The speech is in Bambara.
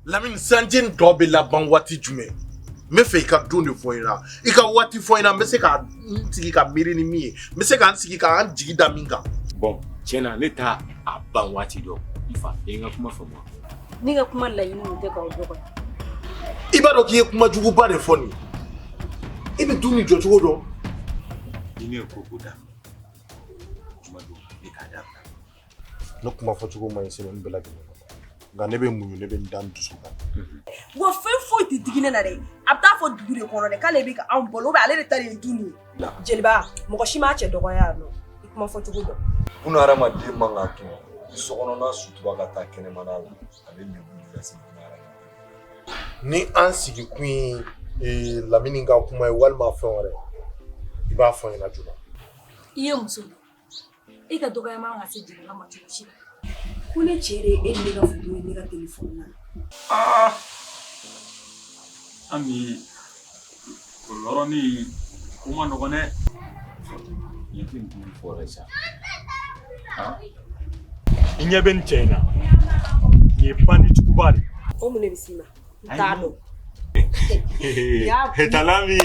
Lamini, sanji nin tɔ bɛ laban waati jumɛn? N bɛ fɛ i ka don de fɔ n ɲɛna, i ka waati fɔ n ɲɛna, n bɛ se ka n sigi ka miiri ni min ye, n bɛ se ka n sigi k'an jigi da min kan. Bon, tiɲɛ na, ne t'a a ban waati dɔn. I fa, i ye n ka kuma faamu wa? Ne ka kuma laɲini tun tɛ k'aw dɔgɔya. I b'a dɔn k'i ye kuma juguba de fɔ nin ye. I bɛ du nin jɔcogo dɔn. Ni ne ye ko ko daminɛ kuma don, ne k'a dabila. Ne kuma fɔcogo ma ɲi semaine bɛɛ lajɛlen kɔnɔ, nka ne bɛ muɲu, ne bɛ n da n dusu kan. Wa fɛn foyi tɛ digi ne na dɛ. A bɛ taa fɔ dugu de kɔnɔ dɛ k'ale bɛ ka anw balo, ou bien ale de ta de ye du nin ye. Jeliba, mɔgɔ si m'a cɛ dɔgɔya yan nɔ, i kuma fɔcogo dɔn. Buna hadamaden man ka to i sokɔnɔna sutura ka taa kɛnɛmana la, a bɛ lebu de lase buna hadamaden. Ni an sigi kun ye Lamini ka kuma ye walima fɛn wɛrɛ, i b'a fɔ n ɲɛna joona. I ye muso de ye. E ka dɔgɔya man ka se Jeliba ma cogo si la. Ko ne cɛ de ye e ni ne ka foto ye ne ka telefɔni na. Aa Ami, o yɔrɔnin ko ma nɔgɔn dɛ. Nin tɛ nin fɔra sa. I ɲɛ bɛ nin cɛ in na, nin ye bandijuguba de ye. O mun de bɛ s'i ma? N t'a dɔn. Talami.